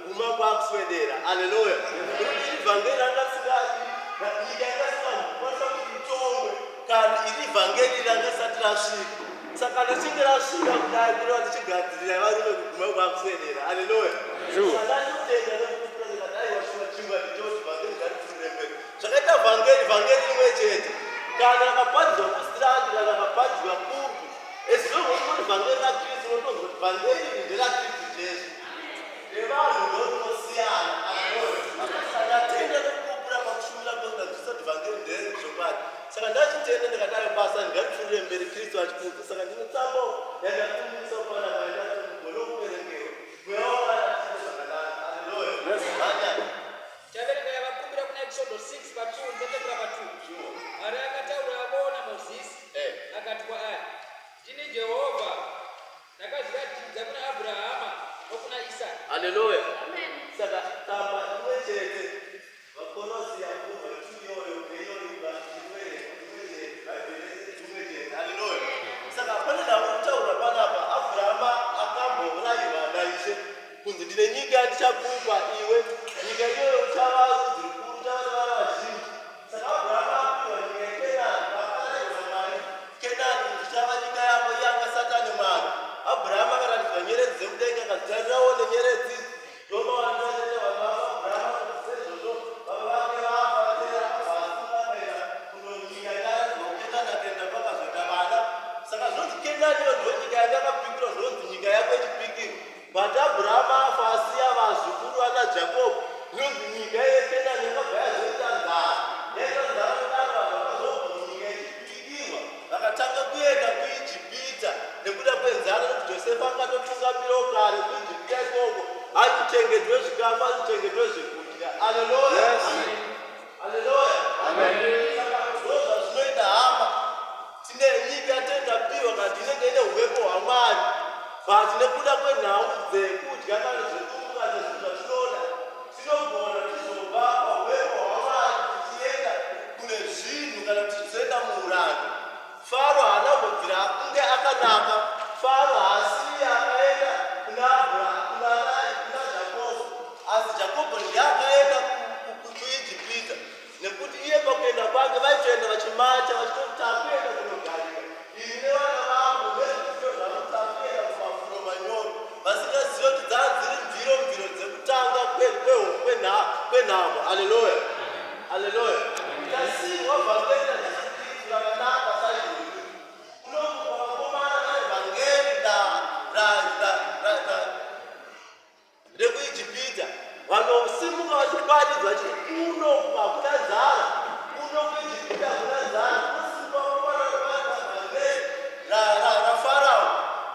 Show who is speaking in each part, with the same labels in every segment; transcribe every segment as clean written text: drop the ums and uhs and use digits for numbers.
Speaker 1: Kuguma kwakuswedera. Aleluya. Nekuti ivhangeri ranga risingadi, nyika yanga isingakwanisa kuti itongwe kana iri vhangeri ranga risati rasvika. Saka kana richinge rasvika kudai, kureva tichigadzirira varume, kuguma kwakuswedera. Aleluya. Saka ndinotenda nekupupura ndikati aiwa, shuwa chingwa ndichoti vhangeri ngaripfuurire mberi. Zvakaita vhangeri, vhangeri rimwe chete. Kana rakaparidzwa kuStrand, kana rakaparidzwa kupi, as long as kuti vhangeri raKristu, unotonzwa kuti vhangeri iri nderaKristu Jesu. Revanhu ndorinosiana. Saka ndatenda nekupupura pakushumira kwekunzwisisa kuti vhangeri nderezvokwadi. Saka ndachitenda ndikadaro, basa ngaripfuurire mberi, Kristu achikudza. Saka ndine tsambo yandakumisa panapa yandati mugone kuverengerwa. Mweya waMwari atiite zvakanaka. Aleluya. Vanyanya.
Speaker 2: Taverenga yavakumbira kuna Exodus 6 pa2, ndichatevera pa2. Mwari akatauravo naMozisi akati kwaari, "Ndini Jehovha, ndakazviratidza kuna Abrahama nokuna Isaka."
Speaker 1: Aleluya. Saka tsamba imwe chete, vaKorosi yakubva tu iyoyo neiyoyo iverenga imwe chete, Bhaibheri rese imwe chete. Aleluya. Saka pane nhau kutaurwa panapa. Abrahama akamborayirwa naIshe kunzi, "Ndine nyika yandichakupa iwe, nyika iyoyo uchava rudzi rukuru, uchava nevana vazhinji." Saka Abrahama apiwa nyika yeKenani, paakarairwa naMwari Kenani kuti ichava nyika yako, iye anga Satani Mwari. Abrahama akaratidzwa nyeredzi dzemudenga, akazitarirawo nenyeredzi ndomawandaita vanhu vako. Abrahama kuti sezvozvo baba vake vafa, vatera, akabva asimuka akaenda kunonyika yakaratidzwa kuKenani, akaenda kwakazoita vana. Saka zvinonzi Kenani iyo ndo nyika yanga akapikirwa, zvinonzi nyika yako yechipikirwa. But Abrahama afa asiya vazukuru vana Jakobho, zvinonzi nyika yeKenani yakabva yazoita nzara, yaita nzara kudaro, vanhu vakazobva munyika yechipikirwa vakatanga kuenda kuIjipita nekuda kwenzara, nekuti Josefa akatotungamirawo kare kuIjipita ikoko, ari muchengeti wezvikafu, ari muchengeti wezvekudya. Aleluya, aleluya. Saka ndo zvazvinoita, hama. Tine nyika yatakapiwa kana inenge ine uvepo hwaMwari, but nekuda kwenhau dzekudya kana zvedumbu kana zvinhu zvatinoda, tinogona tizobva pauvepo hwaMwari tichienda kune zvinhu kana tichizoenda muuranda. Faro haana kumbobvira kunge akanaka. Faro haasiye akaenda kuna Jakobho, asi Jakobho ndiye akaenda kuIjipita, nekuti iye pakuenda kwake vaitoenda vachimacha vachitoti, "Takuenda kunogarika ini nevana vangu nezvipfuyo zvangu, takuenda kumafuro manyoro," vasingazivi kuti dzaa dziri mviro mviro dzekutanga kwenhamo. Aleluya, aleluya. Tasirwa vhangeri raJesu Kristu rakanaka saizvozvi. Kunomuka vakomana vane vhangeri rekuIjipita, vanosimuka vachiparidza vachiti kuno hakuna nzara, kuno kuIjipita hakuna nzara. Kunosimuka vakomana vhangeri raFarao,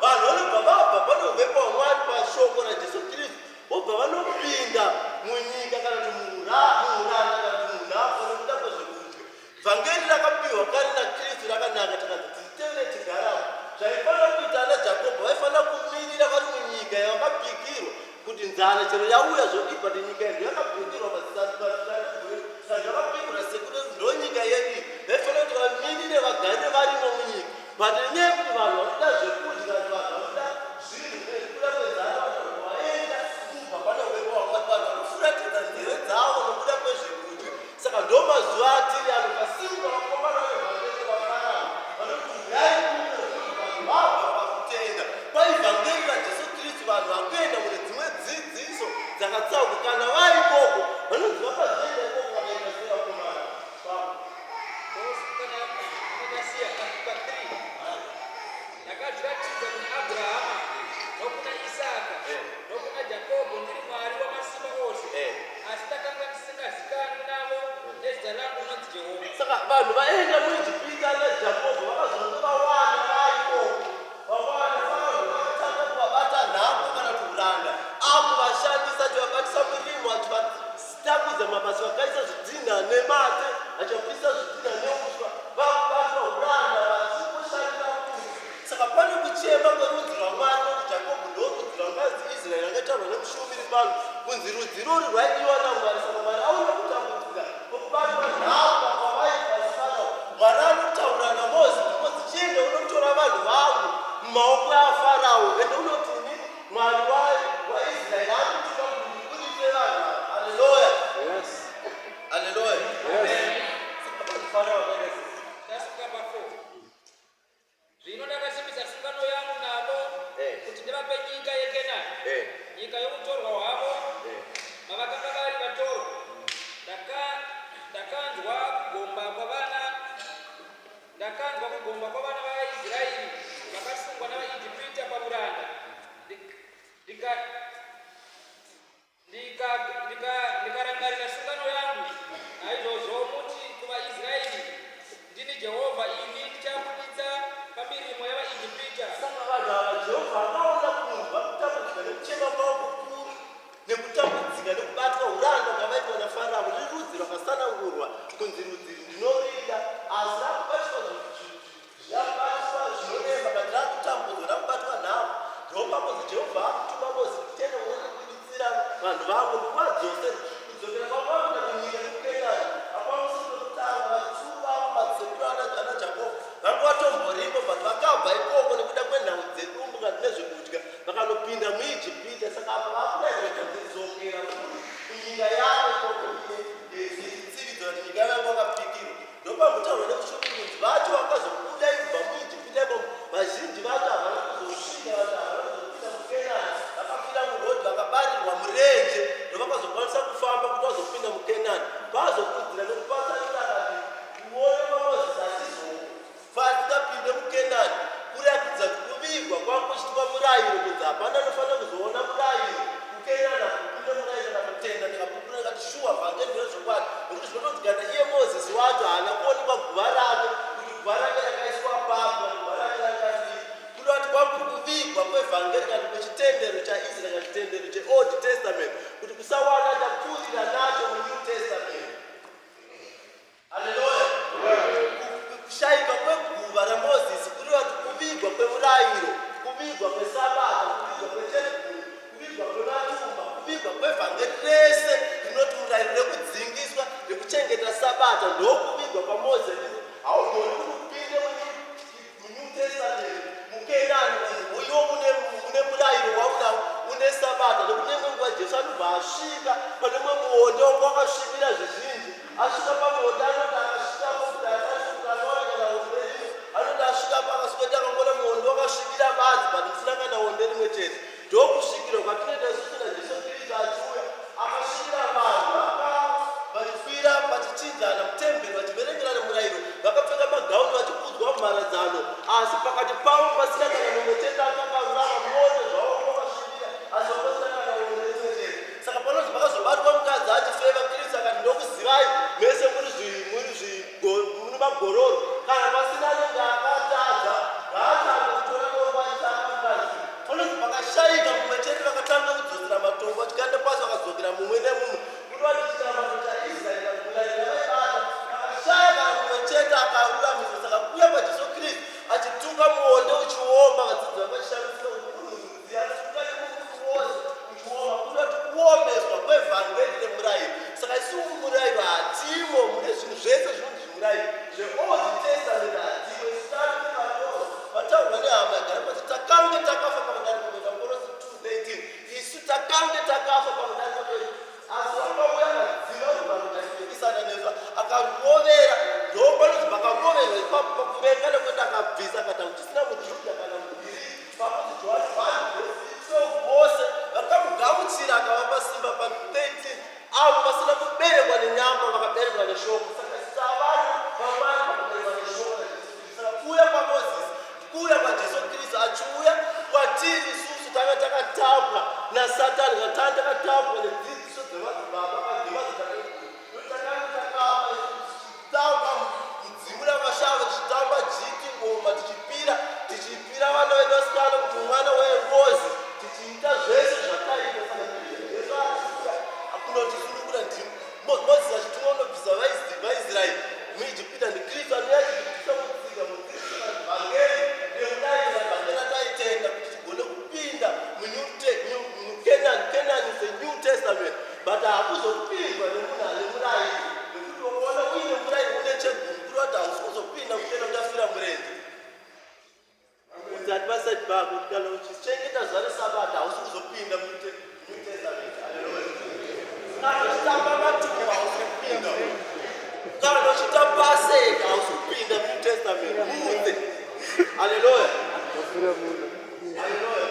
Speaker 1: vanhu vanobva vabva pane uvepo hwaMwari pashoko raJesu Kristu, vobva vanopinda munyika kana kuti muuranda kana kuti munhapwa nekuda kwezvekudya. Vhangeri rakapiwa kare naKristu rakanaka, takanzi titevere tigaramo. Zvaifanira kuita ana Jakobho, vaifanira kumirira vari munyika yavakapikirwa kuti nzara chero yauya zvodii, but nyika yedu yakapikirwa saka yakapikirwa sekuti ndo nyika yedu. Vaifanira kuti vamirire, vagarire varimo munyika, but nenyaya yekuti vanhu vanoda zvekudya, vanhu vanoda zvinhu, nekuda kwenzara, vanhu vaenda kubva pane uvepo hwaMwari, vanhu vanofuratidza nzeve dzavo nokuda kwezvekudya. Saka ndo mazuva atiri ano. Pasimuka vakomana vevhangeri vaFarao vanoti, "Uyai kuno." Vanhu vabva pakutenda kwaivhangeri raJesu Kristu, vanhu vakuenda mune dzimwe dzidziso dzakatsauka. Kana vaikoko, vanonzi vakazoenda ikoko vakaita sei, vakomana?
Speaker 2: Kana akasiya pa3, "Ndakazviratidza kuna Abrahama nokuna Isaka nokuna Jakobho ndiri Mwari wamasimba ose, asi ndakanga ndisingazikanwi navo nezita rangu rinonzi Jehovha."
Speaker 1: Saka vanhu vaenda muIjipita naJakobho vakazonge vawana vaikoko, vawana Farao vakatanga kuvabata nhapwa kana kuti uranda, akuvashandisa, achivabatisa murimo, achivatakudza mabasa, vakaisa zvidhinha nemate, achapisa zvidhinha neuswa, vakubatwa uranda vachingoshandira kunze. Saka pane kuchema kwerudzi rwaMwari, nokuti Jakobho ndo rudzi rwangazi Israeri rangataurwa nemushumiri pano kunzi rudzi irori rwaidiwa naMwari. Saka Mwari aona kutambudzika kwekubatwa nhapwa kwavaitwa naFarao. Mwari anotaura naMozisi kuti, "Mozi, chienda unotora vanhu vangu mumaoko aFarao, ende unoti ini Mwari waIsraeri akutuma kuti ndibudise." Kunzi rudzi ndinorida, asi rakubatiswa zvabatiswa zvinorema kana rakutambudzwa, rakubatwa nhamo. Ndopakunzi Jehovha akutuma Mozisi kuti tiende unondibuditsira vanhu vangu ndikuvadzose kudzokera kwavakuenda kunyika yekuKenani. Hapakisi pekutanga vachuru vavo madzisekuru ana Jakobho vanga vatomboripo, but vakabva ikoko nekuda kwenhau dzedumbu kana nezvekudya, vakanopinda muIjipita. Saka apa vakudaidza kudzokera kunyika yavo ikoko yetsividzo, kuti nyika yavo vakapikirwa. Ndopambotaurwa nekushumiri kunzi vacho vakazobuda kubva muIjipita imomo, vazhinji vacho havana kuzosvika, vanhu havana kuzopinda muKenani, vakafira muroad, vakabarirwa murenje, ndovakazokwanisa kufamba kuti vazopinda muKenani. Vazokudzira nekupatsanura kati kuone kwaMozisi achizofa asingapinde muKenani, kuratidza kuti kuvigwa kwakuchitwa murayiro, kunzi hapana anofanira kuzoona murayiro kuKenani, akupinde murayiro. Ndakatenda, ndikapupura, ndikati shuwa vhangeri ndezvokwadi, nekuti zvinotonzi kana iye Mozisi wacho haana kuonekwa guva rake, kuti guva rake rakaiswa papo, guva rake rakadii. Kuda kuti kwakuri kuvigwa kwevhangeri kana kwechitendero chaIsraeri kana chitendero cheOld Testament, kuti kusawana chapfuurira nacho muNew Testament. Haleluya! Kushayika kweguva raMozisi kureva kuti kuvigwa kwemurayiro, kuvigwa kwesabata, kuvigwa kwechegumi, kuvigwa kwematumba, kuvigwa kwevhangeri rese rinoti murayiro rekudzingiswa rekuchengeta sabata, ndokuvigwa kwaMozisi. Haugoni kuti upinde muNew Testament, muKenani umu, iwo mune murayiro waunawo, une sabata. Nekuti imwe nguva Jesu anobva asvika pane mumwe muonde wanga wakasvibira zvizhinji. Asvika pamuonde, anoti akasvikapo kuti asasvika anowana kana onde rimwe. Anoti asvikapo, akasweta, akangoona muonde wakasvibira badzi, but musina kana onde rimwe chete. Ndokusvikirwa kwatinoita isusu naJesu Kristu achiuya, akasvikira vanhu vachikwira vachichinjana mutemberi, vachiverengerana murayiro, vakapfeka magauni, vachikudzwa mumharadzano, asi pakati pavo pasina kana mumwe chete akakarurama. Mose zvavo vakasvibira, asi vapasina kana onde rimwe chete. Saka panonzi pakazobatwa mukadzi achifeva, Kristu akati, "Ndokuzivai mese, muri magororo. Kana pasina anenge akatadza, ngaatange kutora dombo achitanga mukadzi." Panonzi pakashayika mumwe chete. Vakatanga kudzosera matombo achikanda pasi, vakadzokera mumwe nemumwe. Kuti vati chinamato chaIsraeri kana murayiro vaibata, pakashaya kana mumwe chete akaruramiswa. Saka kuuya kwaJesu Kristu achituka muonde uchioma, vadzidzi vakachishamisika kuti munhu rudzii anotuka nemurume wose uchioma, kuda kuti kuomeswa kwevhangeri remurayiro. Saka isu murayiro hatimo, mune zvinhu zvese zvinonzi zvimurayiro zveOld Testament hatimo. Isu tari nevatoro vataurwa nehama yagara pasi, takange takafa pakudarika kuenda Korosi 2:13. Isu takange takafa pakudarika kwedu, asi wakauya akadziva rubano nesu, akarovera. Ndopanonzi pakaroverwa ipapo pakuvenga nekuti akabvisa akati kuchisina muJudha kana muGiriki. Pakunzi Johani 1:12, vose vakamugamuchira akavapa simba, pa13, avo vasina kuberekwa nenyama, vakaberekwa neshoko. Saka savana vaMwari vakaberekwa neshoko raJesu Kristu. Saka kuuya kwaMozisi, kuuya kwaJesu Kristu achiuya kwatiri isusu tanga takatapwa naSatani, kana tanga takatapwa nedzidziso dzemadzibaba dzemadzitateguru, takanga takafa tichitamba mudzimu namashava, tichitamba jiti ngoma, tichipira vana vedu vasikana kuti mwana wengozi, tichiita zvese zvataita. Saka Jesu achiuya kunotisunungura. Mozisi achitumwa kunobvisa vaIsraeri muIjipita, ndiKristu anouya achitibvisa mutsika, mudzidziso kana vhangeri remurayiro, vhangeri rataitenda, kuti tigone kupinda muKenani. Kenani is a New Testament, but hakuzopindwa nemunhu ane murayiro, nekuti ukaona uine murayiro, une chegumi, kureva kuti hausi kuzopinda muKenani, uchafira murenje. Kuti paside pako kuti kana uchichengeta zuva resabata, hausi kuzopinda muNew Testament. Haleluya! Kana uchitamba matumba, hausi kupinda. Kana uchita Paseka, hausi kupinda muNew Testament mudze. Haleluya, haleluya,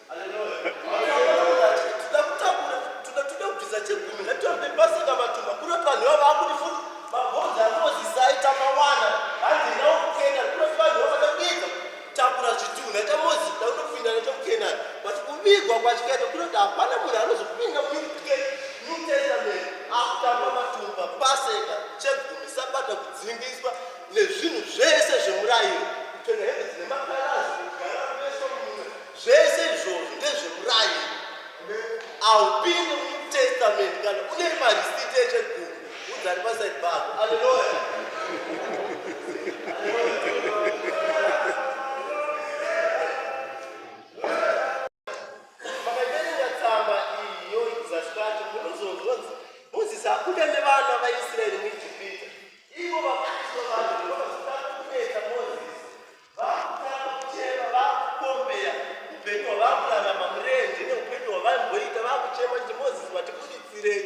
Speaker 1: haleluya! Toda kutakura, toda kubvisa chegumi, ngatitambe Paseka, matumba, kunoti vanhu vava vakuti futi mabhonzo aMozisi aita mawana, handina kuKenani. Kunoti vanhu vavada kuedza kutakura zvitunha chaMozisi kuda kutopinda nacho muKenani, but kuvigwa kwachikaita kunoti hapana munhu anozopinda muNew Testament akutamba matumba, Paseka, chegumi, sabata, kudzingiswa nezvinhu zvese zvemurayiro, kupfeka hembe dzine makarazi, kugara meso mumwe, zvese izvozvo ndezvemurayiro. Haupindi muNew Testament. Testament kana une marisiti echegumi, udza ari paside pako. Aleluya. Makaverenga tsamba iyi yoizasi kwacho, munozonzwa kunzi Mozisi abuda nevana vaIsraeri muIjipita. Ivo vabudiswa vacho ndovazotanga kunetsa Mozisi. Vakutanga kuchema, vakukombeya upenyu hwavakurarama murenje neupenyu hwavaimboita. Vakuchema kuti Mozisi watibuditsirei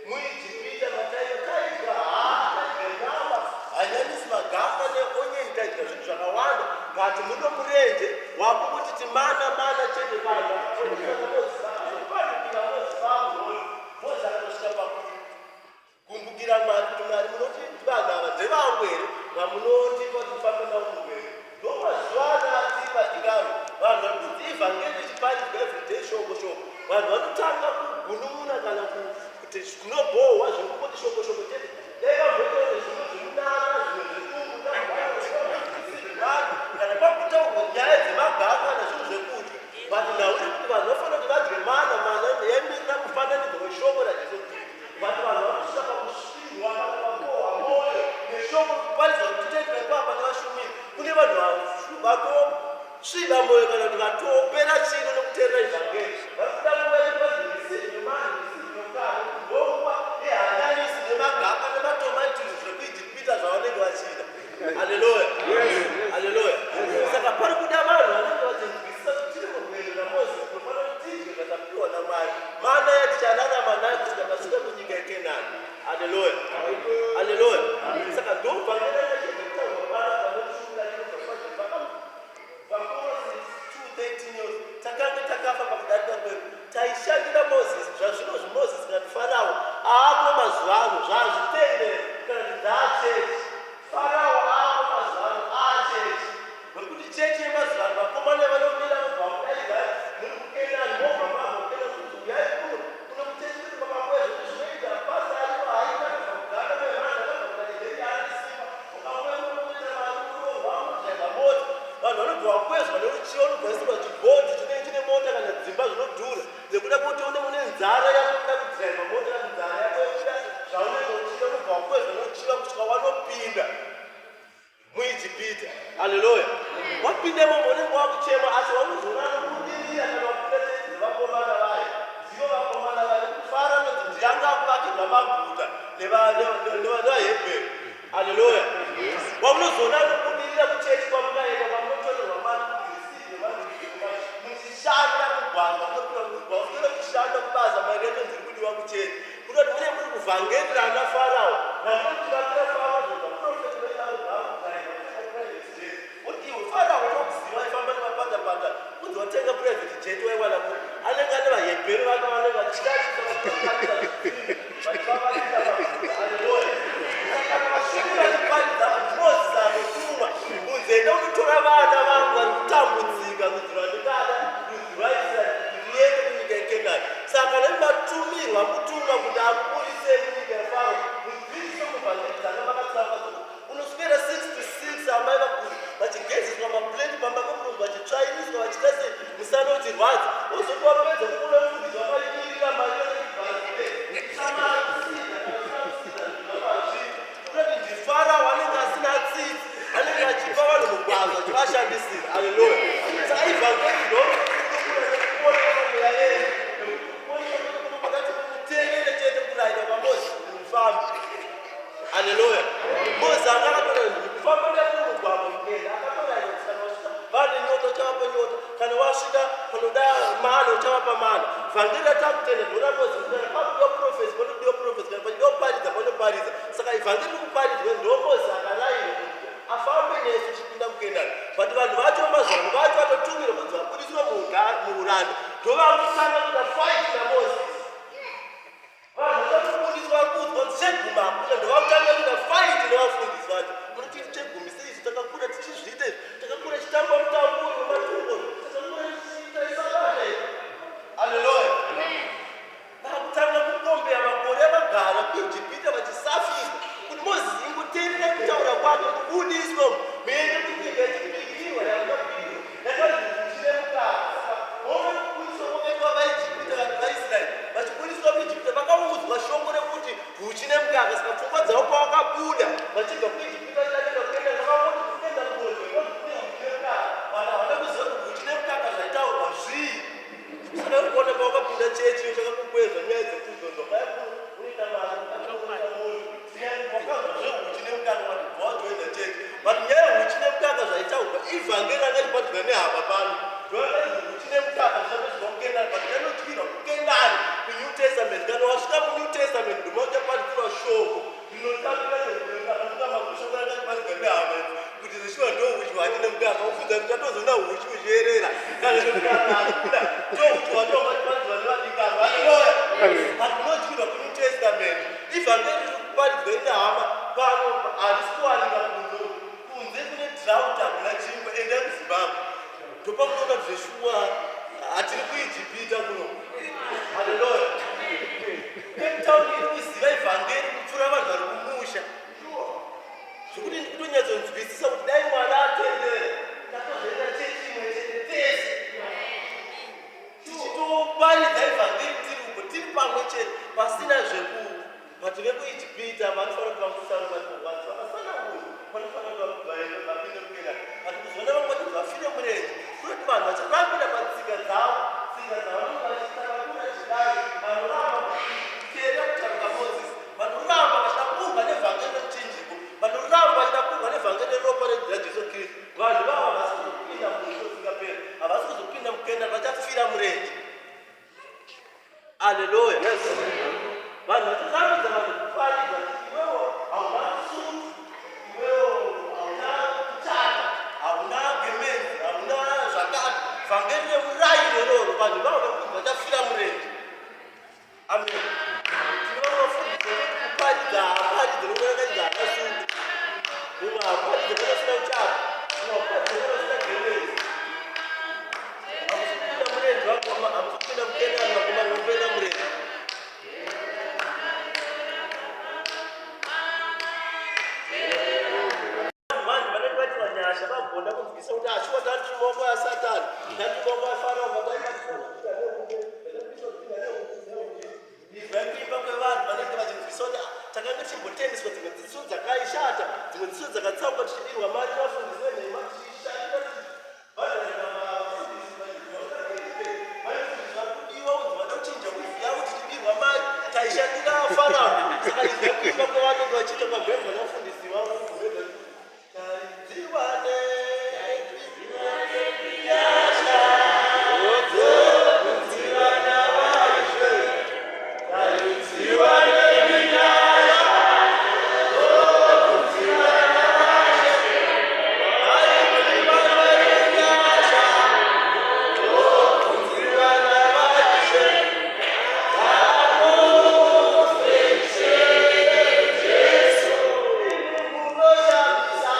Speaker 1: muIjipita mataiva taidya haa taidya nyama, hanyanisi, magaka neonyeni, taidya zvinhu zvakawanda, but muno murenje wakungoti timana mana chete. Vanhu Mozisi akazopandukira Mozisi vamuroyo. Mozisi akatosvika pakugumbukira Mwari kuti, Mwari, munoti vanhu ava ndevangu here vamunondipa kuti mufambe navo murwendo? Ndomazuva ana atipa tikaro vanhu vari kunzi ivhangeri ichiparidzwa everyday, shoko shoko, vanhu vanotanga kugunun'una kana kuti kunobhohwa zvekungoti shoko shoko chete. Dai vamboitawo nezvimwe zvemunana, zvimwe zvedumbu, kana kwakutaurwa nyaya dzemagaka kana zvinhu zvekudya. But nhau iri kuti vanhu vafanira kuti vadye mana. Mana yaimirira mufananidzo weshoko raJesu Kristu, but vanhu vanosvika pakusvirwa kana pakuohwa mwoyo neshoko kuparidzwa kuti titendwa ipapa nevashumiri. Kune vanhu vatosviba mwoyo kana kuti vatopera chino nekuteerera ivhangeri. Vari kuda nguva yekuti vadye receive yemani, receive yokare, ndonguva yehanyanisi nemagaka nematomatoes zvekuIjipita zvavanenge vachida. Haleluya, haleluya. Saka pari kuda vanhu vanenge vachinzwisisa kuti tiri murwendo naMozisi, tinofanira kuti tidye zvatapiwa naMwari, mana yatichararama nayo kusvika tasvika kunyika yeKenani. Haleluya, haleluya. Saka ndovhangeri rachezvekutaurwa pano panoshumira chinobva vaKorose 2:13 yose. Takange takafa pakudarika kwedu, taishandira Mozisi. Zvazvinozvi Mozisi kana Farao aako mazuva ano, zvazvitendero kana kuti dzaachechi. Farao aako mazuva ano aachechi, wekuti chechi yemazuva ano vakomana vanomira vobva mudaidza muri kuKenani, mobva mabva kuKenani kuti uyai kuno kuno kuchechi kuti makabuya zvekuti zvinoita pasi ariko haita kubva kuGhana nevana akabva kuNigeria ari simba ukabuya kuno kunoita mari unorwa unodhiraivha mota. Vanhu vanobva vakwezwa neruchiva, unobva waisirwa chibhodhi chinenge chine mota kana dzimba zvinodhura nekuda kwekuti une une nzara yako yekuda kudhiraivha mota kana nzara yako yekuda zvaunenge uchida. Unobva wakwezwa neruchiva kusvika wanopinda muIjipita. Haleluya. Wapinda imomo unenge wakuchema, asi waunozoona anobudirira kana wapinda chechi dzevakomana vayo, ndivo vakomana vayo kufara nonzi ndiyanga akuvakirwa maguta nevaHebheru. Haleluya. Waunozoona anobudirira kuchechi kwamungaenda kwamunotorerwa mari kuti receive mari muchishanda mugwagwa munopiwa mugwagwa uswere uchishanda kubasa mari yacho nziri kudiwa kuchechi kutoti mune muri kuvhangerera ana Farao vanoti Farao zvovaprofeti vaidaro. Kuti iwe Farao unokuziva aifamba nemapatapata kunzi watenga private jet waiwana kuti anenge ane vaHebheru vake vanenge vachityisa vachivavakisa. Haleluya. Saka vashumiri vachiparidza, Mozisi anotumwa kunzi enda unotora vana vangu vari kutambudzika, rudzi rwandingada, rudzi rwaIsraeri, kuti riende kunyika yeKenani. Saka nemi matumirwa mutumwa kuti akuburisei munyika yaFarao mudzidziso muvhangeri dzanga makatsauka. Unoswera 6 to 6, amai vakuru vachigezeswa maplate pamba pemurungu, vachitsvairiswa, vachiita sei, musana uchirwadza, wozoti wapedza kuona mufundisi wakaimirira mari yonekubhazikunoti ndiFarao anenge asina tsitsi, anenge achipa vanhu mugwazo achivashandisira. Aleluya. Saka ivhangeri ndo mweya yenyu pakati muteerere chete kurayira kwaMozisi kuti mufambe. Haleluya. Mozisi anga akatora kufamba nemumugwagwa mugenda akatorayira kuti kana wasvika vane nyota uchavapa nyota, kana wasvika panoda mana uchavapa mana. Vhangeri ratakutenda ndora Mozisi. Kana pakudiwa prophecy panodiwa prophecy, kana pachidiwa kuparidza panoparidza. Saka ivhangeri rikuparidzwa ndo Mozisi akarayirwa kuti afambe nesu tichipinda muKenani, but vanhu vacho vemazuva vacho vatotumirwa kunzi vabudiswe muuranda ndovakutanga kuita fight naMozisi. Vanhu vachatobudiswa vakuudzwa kuti chegumi hakuna, ndovakutanga kuita fight nevafundisi vacho. Munoti chegumi sei? Izvi takakura tichizviita, izvi takakura tichitamba mutambo uyu wematungo, takakura tichiita isabata izvi. Aleluya. Vakutanga kukombe Testament. Kana wasvika muNew Testament, nduma uchaparidzirwa shoko rinotambira nekukanaka shoko rakaparidzwa nehama idzi kuti zvishuwa ndo huchi hwacho nemukaka. Ufunza kuti tatozoona huchi huchierera kana nemukaka, hakuna, ndo huchi hwacho hwakaparidzwa nevadikani. Haleluya! Hakunodyirwa kuNew Testament. Ivhangeri riri kuparidzwa nehama pano harisi kuwanika kunze. Kunze kune drought, hakuna chingwa. Endai kuZimbabwe, ndopamunoona kuti zveshuwa hatiri kuIjipita kuno. Haleluya! Cape Town iri kuziva ivhangeri kupfuura vanhu vari kumusha, zvokuti ndikutonyatsonzwisisa kuti dai Mwari atendere, tatozoita chechi imwe chete tese, tichitoparidza ivhangeri tiri uko, tiri pamwe chete, pasina zveku. But vekuIjipita vanofanira kuti vangosara vari vakasanangurwa, vanofanira kuti vaende vapinde muKenani. But kuzoona vamwe vati vafire murenje, kunoti vanhu vacharambira patsika dzavo, tsika dzavanenge vachiita vakura chidai, vanoramba kuteerera kutaura kwaMozisi, vanoramba vachida kurwa nevhangeri remuchinjiko, vanoramba vachida kurwa nevhangeri reropa raJesu Kristu. Vanhu vava havasi kuzopinda muushe usingaperi, havasi kuzopinda muKenani, vachafira murenje. Aleluya! Vanhu vacharambidza vanhu kuparidza kuti iwewo hauna sutu, iwewo hauna kuchata, hauna gemenzi, hauna zvakati. Vhangeri remurayiro iroro, vanhu vavo vakunzi vachafira murenje. Amen. Tinovafundisa kuti kuparidza haaparidze nokurakadza haana sutu, mumwe haparidze kana usina kuchata, mumwe haparidze kana usina gemenzi. Hamusi kupinda murenje vakoma, hamusi kupinda muKenani vakoma, munopinda murenje. Vanhu vanenge vaitirwa nyasha, vagona kunzwisa kuti ashuwa tari maoko aSatani, tari maoko aFarao. Kuimba kwevanhu vanenge vachinzwisa kuti takanga tichimbotendiswa dzimwe dzidziso dzakaishata, dzimwe dzidziso dzakatsauka, tichidirwa mari vafundisi venhema, tichishandira vari kudiwa kunzi vada kuchinja weave yavo, tichibirwa mari, taishandira Farao. Saka izwa kuimba kwevanenge vachiita kwagwembwa navafundisi vavo. Taridziwane nyasha dzokudzivana vashe, taridziwane nyasha dzokudzivana vashe, taridziwane nyasha dzokudzivana vashe. Jesu unoshamisa.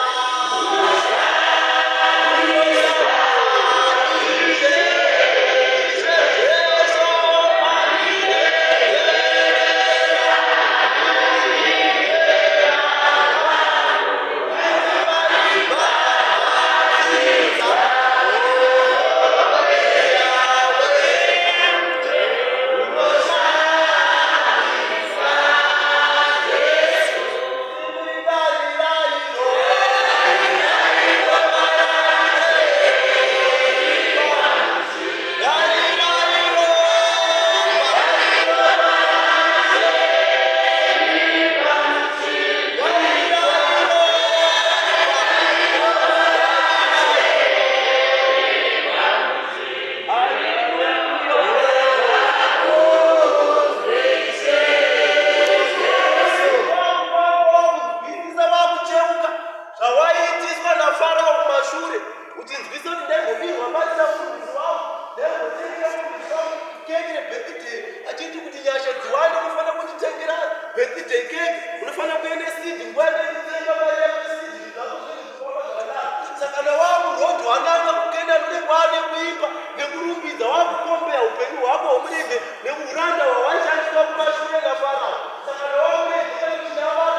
Speaker 1: Wakunzwisisa, wakucheuka zvawaiitiswa naFarao kumashure, uchinzwisa kuti ndaingobirwa mari nafundisi wavo, ndaingotengera mufundisi wavo keke rebirthday, achiti kuti nyasha dziwande unofanira kunditengera birthday cake, unofanira kuenda seed nguva ndenditenga mari yako seed zvako zvezvifamba zvakanaka. Saka kana wamurodhi wananga kuKenani, unenge waane kuimba nekurumbidza, wakukombeya upenyu hwako hwomurenje neuranda hwawaishandiswa kumashure naFarao. Saka kana wamurenje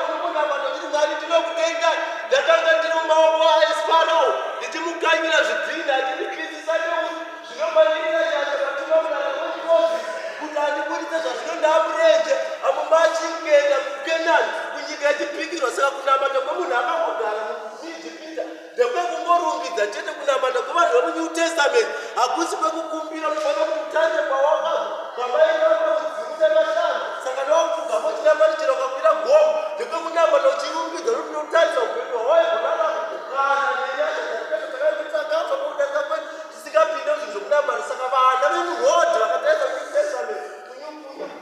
Speaker 1: unongonamata uchiti, "Mwari, ndinokutendai, ndakanga ndiri mumaoko aFarao ndichimukanyira zvidhina, achindikrisisa neusi. Zvinomanirira nyasha matuma muranda wenyu Mozisi kuti andiburitse zvazvino ndamurenje amumachingenda kuKenani, kunyika yechipikirwa." Saka kunamata kwemunhu akangogara muIjipita ndekwekungorumbidza chete. Kunamata kwevanhu vemuNew Testament hakusi kwekukumbira unofanira kuti utange kwawakabva, kwamairamba mudzimu nemashanu. Saka ndawakupfugama uchinamata, chero ukakwira gomo, ndekwekunamata uchirumbidza, nokuti unotarisa upenyu hwawaigorarama kana nenyasha dzakaita takafa pakudarika kwedu, tisingapinde muzvinhu zvokunamata. Saka vana vemurodhi vakatarisa kuNew Testament,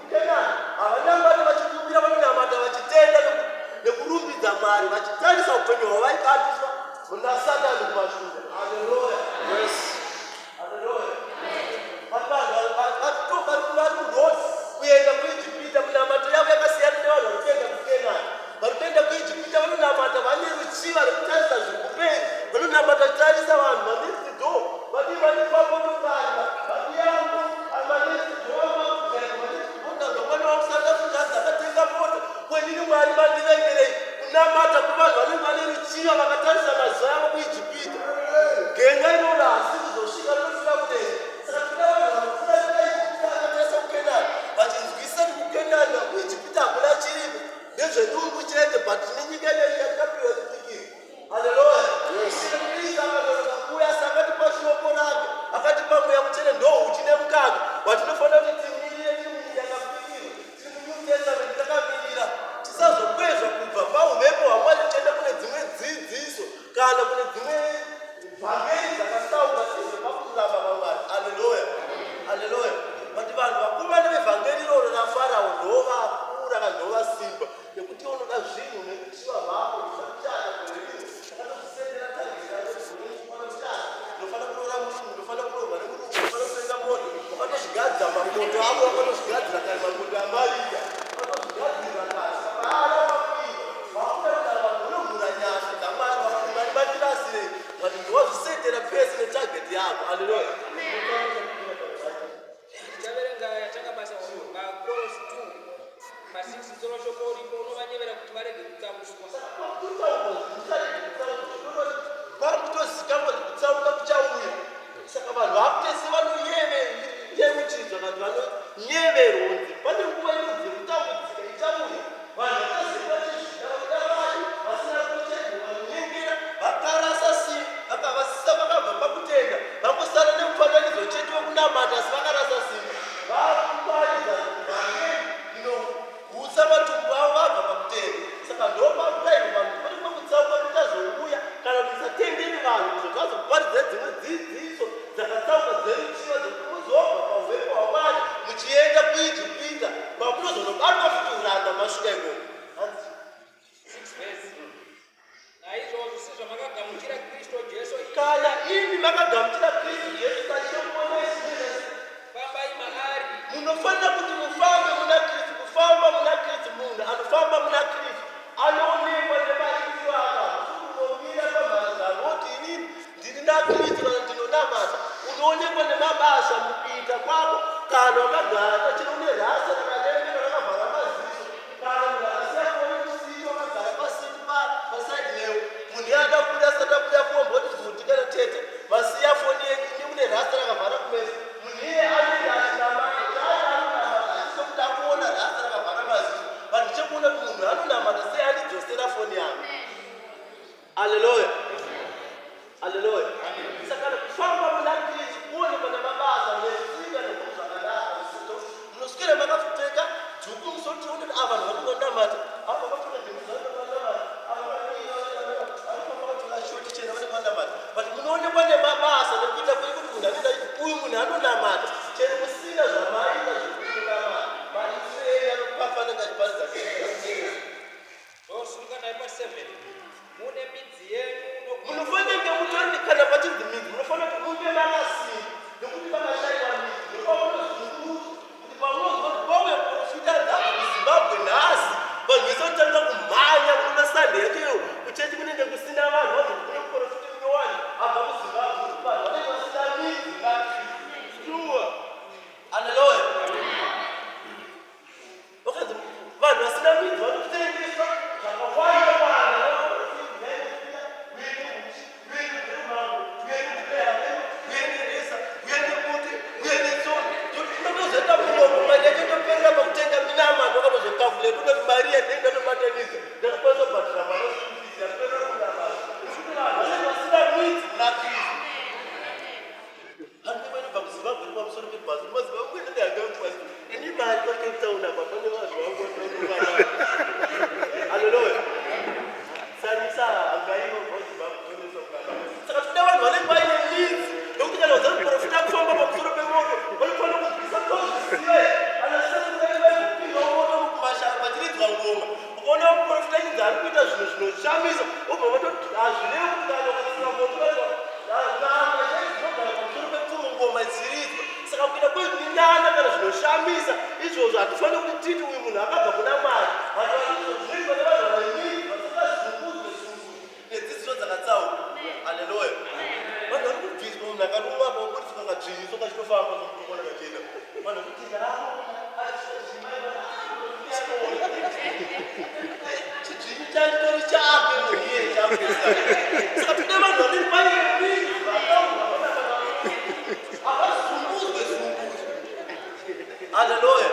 Speaker 1: kuKenani. Vaneruchiva vakatarisa mazuva avo kuIjipita. Gen'a iroro hasi kuzosvika rinofira kudenga. Saka tinoda vanhu vanopfuura kuIjipita vakatarisa kuKenani vachinzwisisa kuti kuKenani nakuIjipita hakuna chiriko, ndezvedumbu chete, but tine nyika inoyi yatakapiwa chipikirwa. Haleluya. Kristu akanonoka kuuya asi akatipa shoko rake, akatipa Mweya Mutsvene, ndohuchi nemukaka watinofanira kuti timirire tiri munyika yakapikirwa. Tiri muNew Testament takamirira tisazokwezva kubva pauvepo hwaMwari tichienda kune dzimwe dzidziso kana kune dzimwe vhangeri dzakasauka sezvepakururama kwaMwari. Aleluya, aleluya. But vanhu vakomana vevhangeri iroro raFarao ndovakura kana ndovasimba nekuti unoda zvinhu nekuchiva vako tisakuchata gore rino takatozvisendera target yako gore rino kuchata ndinofanira kuroora murungu, ndinofanira kuroorwa nemurungu, ndinofanira kutenga mota. Wakatozvigadzira makoto ako, wakatozvigadzira kare makoto aMarita, wakatozvigadzirira kare. Saka haana makwira wakuda kuti vanhu vanovhura nyasha dzaMwari vakuti Mwari matirasirei, but ndiwazvisetera pese netarget yako. Aleluya.
Speaker 2: Tichaverenga yatanga basa vaKorosi 2 pa6 musoro washoko uripo unovanyevera kuti varege kutsauswa.
Speaker 1: Kwakutozikanwa kuti kutsauka kuchauya, saka vanhu vakutese vanonyeveuchidzwa, vanhu vanonyeverwa kunzi pane nguva inonzi yekutambudzika ichauya. Vanhu vachaziva vachizvida vakuda mari vasina kuchenjera, vanonyengera, vakarasa simba, vakavasisa, vakabva pakutenda, vangosara nemufananidzo chete wekunamata, asi vakarasa simba. Vakuparidza vhangeri inogutsa matumbu avo vabva pakutenda. Saka ndopakudaiwo vanhu pane kumwe kutsauka kuchazouya kana kuti tisatenderi vanhu kuzoti vazokuparidza dzimwe dzidziso dzakatsauka dzeruchiva dzekuti muzobva pauvepo hwaMwari muchienda kuIjipita kwamunozonobatwa futi uranda masvika ikoko. Hanzi
Speaker 2: 6 verse. Naizvozvo sezvamakagamuchira Kristu Jesu Ishe,
Speaker 1: kana imi makagamuchira Kristu Jesu saIshe Muponesi,
Speaker 2: fambai maari,
Speaker 1: munofanira kuti mufambe muna Kristu. Kufamba muna Kristu, munhu anofamba muna Kristu anoonekwa nemaitiro aka. Unomira pamharadzano woti, "Inini ndiri naKristu," kana ndinonamata. Unoonekwa nemabasa mukuita kwako. Kana wakagara chero une rasta rakarembera rakavhara maziso, kana munhu akasiya foni kusiti, wakagara pasiti paside newe, munhu iye ada kubuda, asati abuda kuomboti bvuti kana tete masiya foni yenyu, imi mune rasta rakavhara kumeso, munhu iye anenge achinamata chaari anonamata achisokuti akuona rasta rakavhara maziso. Vanhu chekuona kuti munhu anonamata sei, andidzosera foni yangu. Aleluya, aleluya. Saka kufamba muna Kristu kuonekwa nemabasa netsika nezvinhu zvakanaka. Munoswera makapfeka dhuku musoro, tione kuti ava vanhu vanongonamata, ava vakapfeka dhembe vanongonamata, ava vanofamba vakapfeka short chena vanenge vanamata. But munoonekwa nemabasa nekuita kwenyu kuti munhu anoita, uyu munhu anonamata. Chero musina zvamaita zvekuti munamata, maitiro enyu anopafanira achiparidza Kristu.
Speaker 2: Ndosunga naye pa 7 mune midzi yenyu
Speaker 1: Munofanira kunge mutori, kana pachinzi midzi, munofanira kuti munge makasimba, nekuti pakashayiwa midzi ndopamunozungurudzwa kuti pamunozwa kuti kwauya muprofita adzabva kuZimbabwe nhasi, vanhu vese vanotanga kumhanya kunoona. Sunday yacho iyo kuchechi kunenge kusina vanhu, vanhu kune muprofita munyowani abva kuZimbabwe, kuti vanhu vanenge vasina midzi muna Kristu.
Speaker 2: Sure.
Speaker 1: Aleluya. Vakanzi vanhu vasina midzi vanotengeswa zvakawanda wanda. Unotozoita muromo, mari yacho toperera pakutenga minamato. Wakatozokalculate unoti mari yandei ndatobatanidza, ndakakwanisa kubhadhara mwana school fees, yaperera kunamata. Nekuti vanhu vanenge vasina midzi muna Kristu. Vanhu vanobva kuZimbabwe ri pamusoro pebhazi, maZimbabwe ndindangakwasi ini mari paCape Town apa pane vanhu vangu. Aleluya. Sanisa angaiva kuZimbabwe. Saka tinoda vanhu vanenge vaine midzi, nekuti kana vaza kuprofita kufamba pamusoro pemoto, vanofanira kuzvisa tozviziva. Anasaaipinda moto mumashara pachiridzwa ngoma, ukaona muprofita chinzi ari kuita zvinhu zvinoshamisa, ubva vatoti hazvirevi kuti kana ukatsira moto n'anga dzinogara pamusoro pepfumo ngoma ichiridzwa. Saka kuita kweminana kana zvinoshamisa izvozvo, hatifaniri kuti titi uyu munhu akabva kuna Mwari. Vanhu vaizvo zvinoitwa nevanhu vane midzi, vasingazungudzwe zungudzwe nedzidziso dzakatsauka. Aleluya. Vanhu vari kubviswa, munhu akarumwa apa oburitswa kadzvinyiso kachitofamba somutomona kachienda. Vanhu vakuti. Chidzvinyu chachitori chake munhu iyeye chakuisa. Saka tine vanhu vanenge vaine midzi vakaurwa havazunguzwe zunguzwe. Haleluya.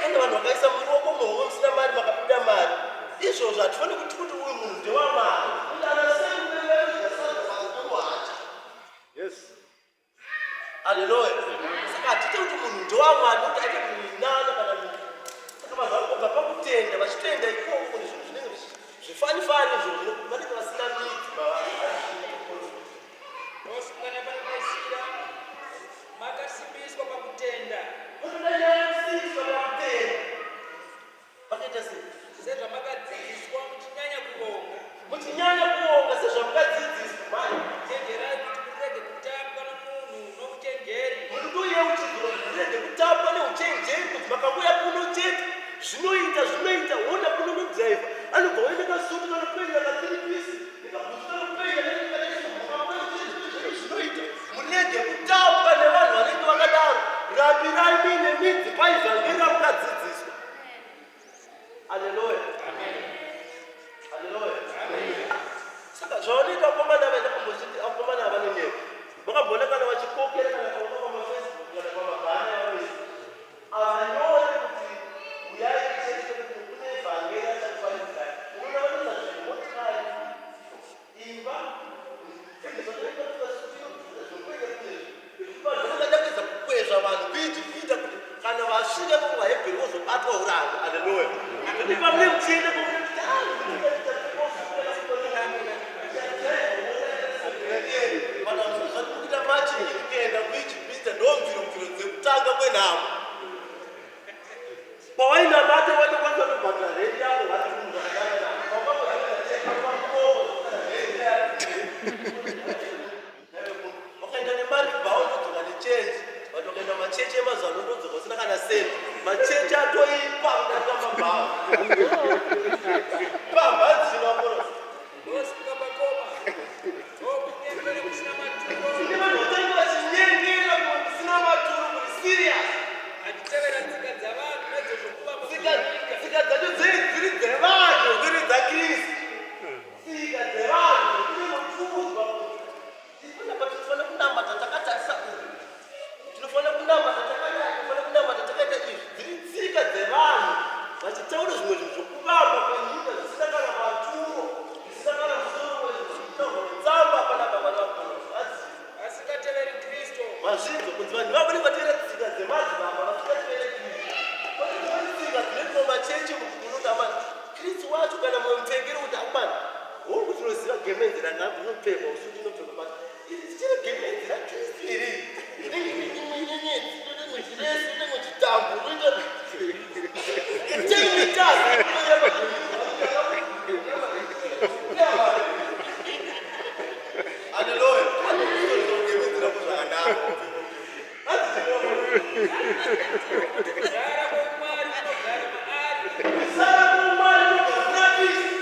Speaker 1: Kana vanhu vakaisa muruoko muhomwe musina mari makabuda mari, izvozvo hatifaniri kuti kuti uyu munhu ndewamari. Ana sei. Haleluya. Saka hatite kuti munhu ndewamwari nokuti aite munana kana munhu. Saka vanhu vari kubva pakutenda vachitoenda ikoko nezvinhu zvinenge zvifanifani izvozvo vanenge vasina midzi mavari.
Speaker 2: Ndosungana panopaisira makasimbiswa pakutenda.
Speaker 1: Unoda nyaya yekusimbiswa pakutenda. Vakaita sei?
Speaker 2: Sezvamakadzidziswa, muchinyanya kuvonga.
Speaker 1: Muchinyanya kuonga sezvamukadzidziswa mani.
Speaker 2: Chenjerai kuti murege kutapwa nomunhu nouchenjeri.
Speaker 1: Muri kuyeuchidzwa kuti murege kutapwa neuchenjeri, kuti makangoya kuno chete zvinoita zvinoita. Wona kuno nodhiraivha anobva waenda kasutu kanopenya katiripisi nekabhutsu kanopenya zvinoita. Murege kutapwa nevanhu vanenge vakadaro. Rambirai muine midzi paivhangeri ramukadzidziswa. Aleluya, aleluya. Saka zvavanoita vakomana vaenda kumbozviti vakomana vanonyepa. Makamboona kana vachikokera kana kaona pamaFacebook kana pamabhana yavanoisa, havanyore kuti uyai kuchechi kuti kune vhangeri achakuparidzai. Unoona vanoisa zvinhu, motikari, imba. Vanhu kuedza kukwezva vanhu kuiti kuita kuti kana vasvika kuvahebheri vozobatwa uranda. Aleluya. Kuti pamune muchienda kuita machi kuenda kuIjipita, ndo mviro mviro dzekutanga kwenhamo pawainamata waitokwanisa kutobhadhara rent yako vati munhu zvakanaka. Wakaenda nemari bhawo, ndodzoka nechange. Vanhu vakaenda machechi emazano, ndodzoka usina kana sendi. Machechi atoipa kudarika mabhawa pambadzinoaporo.
Speaker 2: Ndosvika pakoma ndokunyengera kusina maturo.
Speaker 1: Tine vanhu vatange vachinyengera kusina maturo kuri serious.
Speaker 2: Achitevera tsika dzavanhu nedzozvokuvamba
Speaker 1: Tsika
Speaker 2: kunyika.
Speaker 1: Tsika dzacho dzei dziri dzevanhu, dziri dzaKristu, tsika dzevanhu kunonopfuudzwa kuti panapa tinofanira kunamata takatarisa uku, tinofanira kunamata takadai, tinofanira kunamata takaita izvi. Dziri tsika dzevanhu vachitaura zvimwe zvinhu zvokuvamba panyika zvisina kana maturo, zvisina kana musoro wezvo zvinotaurwa netsamba panapa panapa.
Speaker 2: Asingateveri Kristu.
Speaker 1: Mazvinzwa kunzi vanhu vavo vanenge vatevera tsika dzemadzibaba vasingatevere Kristu. Pane dzimweni tsika dzinoitwa mumachechi munonamata Kristu wacho kana mumwe mupfekero kuti akumana hongu tinoziva gemenzi ranga rinopfekwa usutu inopfekwa, but iri tichiri gemenzi raKristu iri rinenge imwe nyenyedzi inoita imwe chiresi inoita imwe chitambo unoita 10 meters. Haleluya. Gemenzi rako zvakanaka.
Speaker 2: Kuzara kwoumwari kunogara maari.
Speaker 1: Kuzara kwoumwari kunogara muna Kristu.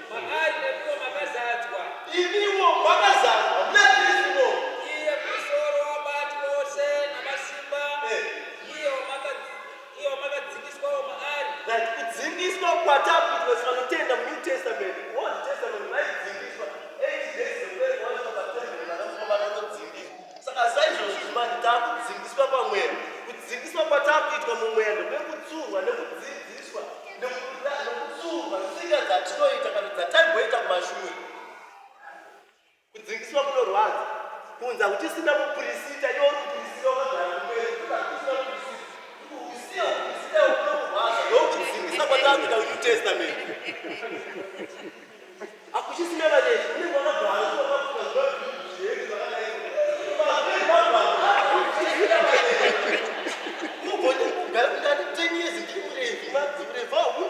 Speaker 2: Maari nemiwo makazadzwa.
Speaker 1: Imiwo makazadzwa muna Kristu.
Speaker 2: Iye musoro wabati vose namasimba. Iye wamakadzingiswawo maari.
Speaker 1: Right, kudzingiswa kwatakuitwa vanotenda muNew Testament. Old Testament vaidzingiswa 8 days zekubereka waiswa patemberi, vana mukomana unodzingiswa. Saka saizvozvo zvimanje taakudzingiswa pamweya. Kudzingiswa kwatakuitwa mumweya ndekwekutsurwa nekudzidziswa nekutsurwa tsika dzatinoita kana dzataimboita kumashure. Kudzingiswa kunorwadza kunzi hakuchisina mupurisita, iwe uri mupurisita wakagara kumberi, hakuchisina mupurisita, usiye upurisita kunokurwadza. Ndokudzingisa kwatakuita kuNew Testament. Hakuchisina vaneshi unenge wakagara wakapfuka zvihembe zvakadai. Ugone kugara ndati 10 years ndiri muRevhi, madzimurevhi ahu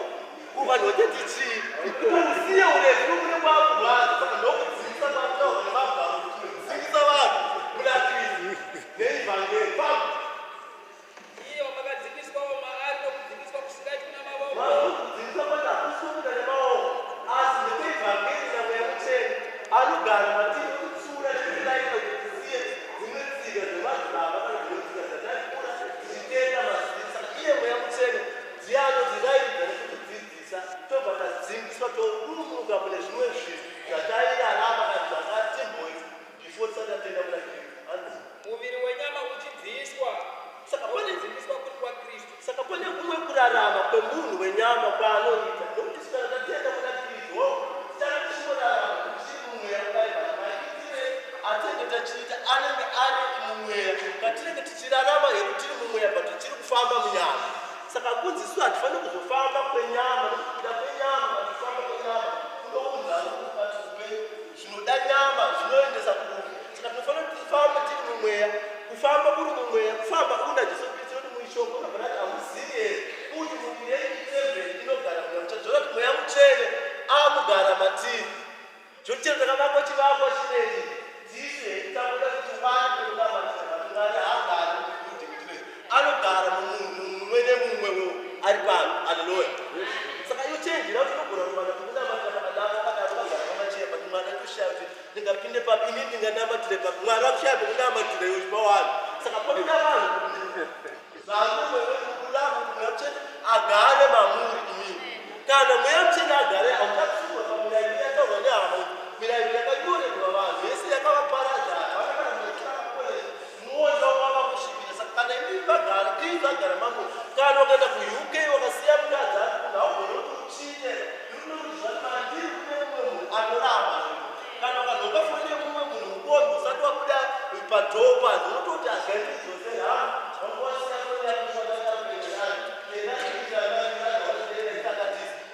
Speaker 1: kuvanhu vateti chii, usiye uRevhi nokune kwakurwadza. Saka ndokudzingisa kwataurwa nemagwaro kuti tinodzingisa vanhu muna Kristu neivhangeri pam.
Speaker 2: Iye wamakadzingiswawo maari nokudzingiswa kusingaitwi namavoko.
Speaker 1: Kudzidziswa kwati hakusi nemaoko asi ndekweivhangeri namweya mutsvene anogara matiri kutsiura nekutilaira kuti tisiye dzimwe tsika dzemadzibaba kana dzimwe tsika dzataikura tichitenda mazita. Saka iye mweya mutsvene ndiye anotiraidza nekutidzidzisa tobva. zvimwe zvinhu zvatairarama kana zvakatimboita before tisati tatenda muna Kristu. Hanzi
Speaker 2: muviri wenyama uchibviswa,
Speaker 1: Saka pane
Speaker 2: kudziviswa kuri kwaKristu.
Speaker 1: Saka pane kumwe kurarama kwemunhu wenyama kwaanoita, nokuti kana tatenda muna Kristu, ho, tichava tichingorarama tichiri mumweya kudai, but maitire atinenge tachiita anenge ari mumweya. Patinenge tichirarama hedu tiri mumweya, but tichiri kufamba munyama. Saka kunzi isu hatifaniri kuzofamba kwenyama, nokuti kuda kwenyama kana kufamba kwenyama kunounza rufu, but upenyu, zvinoda nyama zvinoendesa kurufu. Saka tinofanira kuti tifambe tiri mumweya. Kufamba kuri mumweya kufamba una Jesu Kristu, nokuti muishoko unobva rati, "Hamuzivi here kuti muviri yenyu itemberi inogara Mweya Mutsvene?" Zvoreva kuti Mweya Mutsvene akugara matiri. Zvochero takavakwa chivakwa chinechi, tisu hedu takuda kuti tiwane pekunamatira, but Mwari haagari mubuilding tinezi, anogara mumunhu mumwe nemumwe ari pano. Aleluya. Saka iyo chenjera kuti unogona kuwana pekunamatira pakadaro, wakadaro wakagara pamacheya, but Mwari atoshaya kuti ndingapinde papi, ini ndinganamatire papi. Mwari akushaya pekunamatira, iwe uchipa. Saka panoda vanhu vamumwe wekurama kuti Mweya Mutsvene agare mamuri imini. Kana Mweya Mutsvene agare, hauchatsungwa pamirayiro yataurwa nehama, kuti mirayiro yakanyorerwa vanhu yese yakavaparadza, havana kana mweakaporesa mwoyo wava kusvibira. Saka kana imimi vagara, Kristu agara mamuri, kana ukaenda kuUK wakasiya mukadzi ari kuno, haugoni kuti uchite nokuti mandiri kune mumwe munhu anoramba zvinhu. Kana ukanhonga foni yemumwe munhu mukombi usati wabuda padhoo panze, unototi agandidzosera. Wangowasiya foni yako.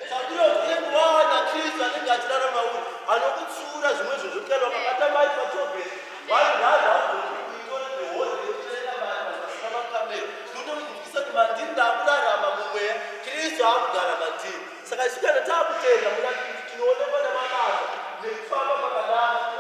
Speaker 1: Saka unenge wawana Kristu anenge achirarama uri, anokutsiura zvimwe zvinhu zvokuti kana wakabata mari patogeti, vanhu vanhu haugoni kuitore the whole day uchienda mari vanhu vasina makamera. Zvinotokudzivisa kuti mandiri ndaakurarama mumweya, Kristu akugara mandiri. Saka isu kana taakutenda muna Kristu, tinoonekwa namabasa nekufamba kwakanaka.